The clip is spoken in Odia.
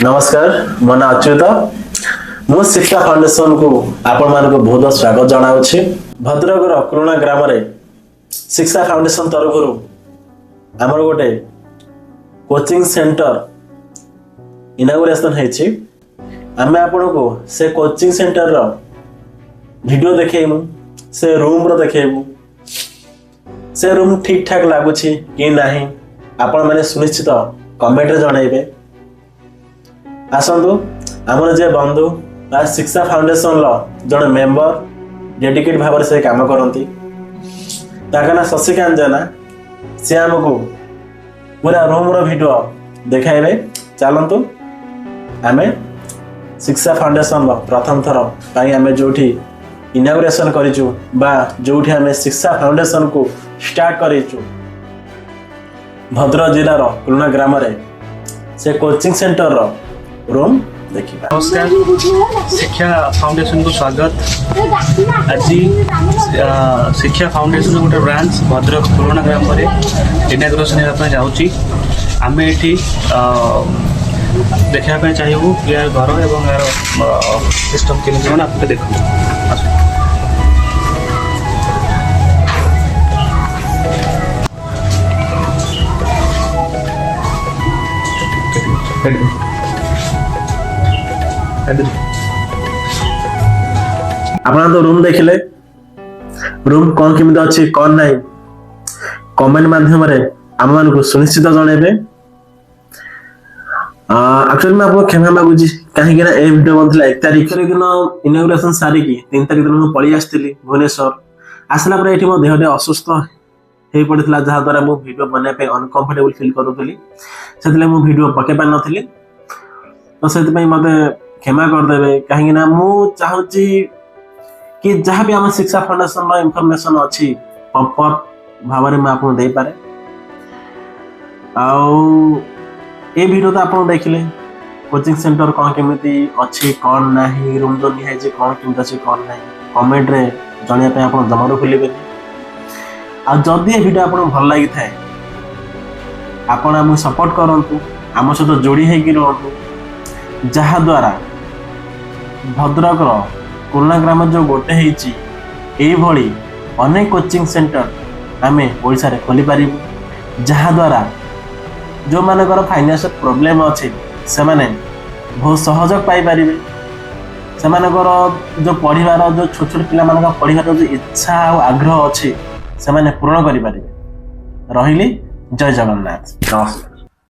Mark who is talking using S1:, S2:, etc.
S1: ନମସ୍କାର, ମୋ ନାଁ ଅଚ୍ୟୁତ। ମୁଁ ଶିକ୍ଷା ଫାଉଣ୍ଡେସନକୁ ଆପଣମାନଙ୍କୁ ବହୁତ ବହୁତ ସ୍ୱାଗତ ଜଣାଉଛି। ଭଦ୍ରକର କୁରୁଣା ଗ୍ରାମରେ ଶିକ୍ଷା ଫାଉଣ୍ଡେସନ ତରଫରୁ ଆମର ଗୋଟେ କୋଚିଂ ସେଣ୍ଟର ଇନାଗୁରେସନ ହେଇଛି। ଆମେ ଆପଣଙ୍କୁ ସେ କୋଚିଂ ସେଣ୍ଟରର ଭିଡ଼ିଓ ଦେଖେଇବୁ, ସେ ରୁମ୍ର ଦେଖେଇବୁ। ସେ ରୁମ୍ ଠିକ୍ ଠାକ୍ ଲାଗୁଛି କି ନାହିଁ, ଆପଣମାନେ ସୁନିଶ୍ଚିତ କମେଣ୍ଟରେ ଜଣାଇବେ। ଆସନ୍ତୁ, ଆମର ଯେ ବନ୍ଧୁ ବା ଶିକ୍ଷା ଫାଉଣ୍ଡେସନର ଜଣେ ମେମ୍ବର, ଡେଡିକେଟ୍ ଭାବରେ ସେ କାମ କରନ୍ତି, ତାଙ୍କ ନାଁ ଶଶିକାନ୍ତ ଜେନା। ସେ ଆମକୁ ପୁରା ରୁମ୍ର ଭିଡ଼ିଓ ଦେଖାଇବେ। ଚାଲନ୍ତୁ, ଆମେ ଶିକ୍ଷା ଫାଉଣ୍ଡେସନର ପ୍ରଥମ ଥର ପାଇଁ ଆମେ ଯେଉଁଠି ଇନାଗୁରେସନ କରିଛୁ ବା ଯେଉଁଠି ଆମେ ଶିକ୍ଷା ଫାଉଣ୍ଡେସନକୁ ଷ୍ଟାର୍ଟ କରିଛୁ, ଭଦ୍ରକ ଜିଲ୍ଲାର କୁରୁଣା ଗ୍ରାମରେ, ସେ କୋଚିଂ ସେଣ୍ଟରର ରୁମ୍ ଦେଖିବା।
S2: ନମସ୍କାର, ଶିକ୍ଷା ଫାଉଣ୍ଡେସନକୁ ସ୍ୱାଗତ। ଆଜି ଶିକ୍ଷା ଫାଉଣ୍ଡେସନ ଗୋଟେ ବ୍ରାଞ୍ଚ ଭଦ୍ରକ ପୁରୁଣା ଗ୍ରାମରେ ଇନାଗୁରେସନ ହେବା ପାଇଁ ଯାଉଛି। ଆମେ ଏଠି ଦେଖିବା ପାଇଁ ଚାହିଁବୁ ଏହାର ଘର ଏବଂ ଏହାର ସିଷ୍ଟମ କେମିତି କ'ଣ, ଆପଣ ଦେଖନ୍ତୁ। ଆସନ୍ତୁ। ଏଠି।
S1: ଆପଣ ତ ରୁମ୍ ଦେଖିଲେ। ରୁମ୍ କଣ କେମିତି ଅଛି, କଣ ନାହିଁ, କମେଣ୍ଟ ମାଧ୍ୟମରେ ଆମମାନଙ୍କୁ ସୁନିଶ୍ଚିତ ଜଣେଇବେ। ଆକ୍ଚୁଆଲି ମୁଁ ଆପଣଙ୍କୁ କ୍ଷମା ମାଗୁଛି, କାହିଁକି ନା ଏ ଭିଡ଼ିଓ ବନିଥିଲା 1 ତାରିଖ ଦିନ। ଇନାଗୁରେସନ ସାରିକି 3 ତାରିଖ ଦିନ ମୁଁ ପଳେଇ ଆସିଥିଲି ଭୁବନେଶ୍ୱର। ଆସିଲା ପରେ ଏଠି ମୋ ଦେହ ଟିକେ ଅସୁସ୍ଥ ହେଇ ପଡ଼ିଥିଲା, ଯାହାଦ୍ୱାରା ମୁଁ ଭିଡ଼ିଓ ବନେଇବା ପାଇଁ ଅନକମ୍ଫର୍ଟେବଲ ଫିଲ୍ କରୁଥିଲି। ସେଥିଲାଗି ମୁଁ ଭିଡ଼ିଓ ପକେଇ ପାରିନଥିଲି। ତ ସେଥିପାଇଁ ମତେ କ୍ଷମା କରିଦେବେ, କାହିଁକି ନା ମୁଁ ଚାହୁଁଛି କି ଯାହା ବି ଆମ ଶିକ୍ଷା ଫାଉଣ୍ଡେସନର ଇନଫର୍ମେସନ ଅଛି, ପ୍ରପର ଭାବରେ ମୁଁ ଆପଣଙ୍କୁ ଦେଇପାରେ। ଆଉ ଏ ଭିଡ଼ିଓ ତ ଆପଣ ଦେଖିଲେ, କୋଚିଂ ସେଣ୍ଟର କ'ଣ କେମିତି ଅଛି, କ'ଣ ନାହିଁ, ରୁମ୍ ତ ନିଆହେଇଛି, କ'ଣ କେମିତି ଅଛି, କ'ଣ ନାହିଁ, କମେଣ୍ଟରେ ଜଣାଇବା ପାଇଁ ଆପଣ ଜମାରୁ ଭୁଲିବେନି। ଆଉ ଯଦି ଏ ଭିଡ଼ିଓ ଆପଣଙ୍କୁ ଭଲ ଲାଗିଥାଏ, ଆପଣ ଆମକୁ ସପୋର୍ଟ କରନ୍ତୁ, ଆମ ସହିତ ଯୋଡ଼ି ହେଇକି ରୁହନ୍ତୁ, ଯାହାଦ୍ୱାରା ଭଦ୍ରକର କୁରୁଣା ଗ୍ରାମ ଯେଉଁ ଗୋଟେ ହେଇଛି, ଏଇଭଳି ଅନେକ କୋଚିଂ ସେଣ୍ଟର ଆମେ ଓଡ଼ିଶାରେ ଖୋଲିପାରିବୁ, ଯାହାଦ୍ୱାରା ଯେଉଁମାନଙ୍କର ଫାଇନାନ୍ସିଆଲ ପ୍ରୋବ୍ଲେମ୍ ଅଛି, ସେମାନେ ବହୁତ ସହଯୋଗ ପାଇପାରିବେ। ସେମାନଙ୍କର ଯେଉଁ ପଢ଼ିବାର, ଯେଉଁ ଛୋଟ ଛୋଟ ପିଲାମାନଙ୍କ ପଢ଼ିବାର ଯେଉଁ ଇଚ୍ଛା ଆଉ ଆଗ୍ରହ ଅଛି, ସେମାନେ ପୂରଣ କରିପାରିବେ। ରହିଲି, ଜୟ ଜଗନ୍ନାଥ, ନମସ୍କାର।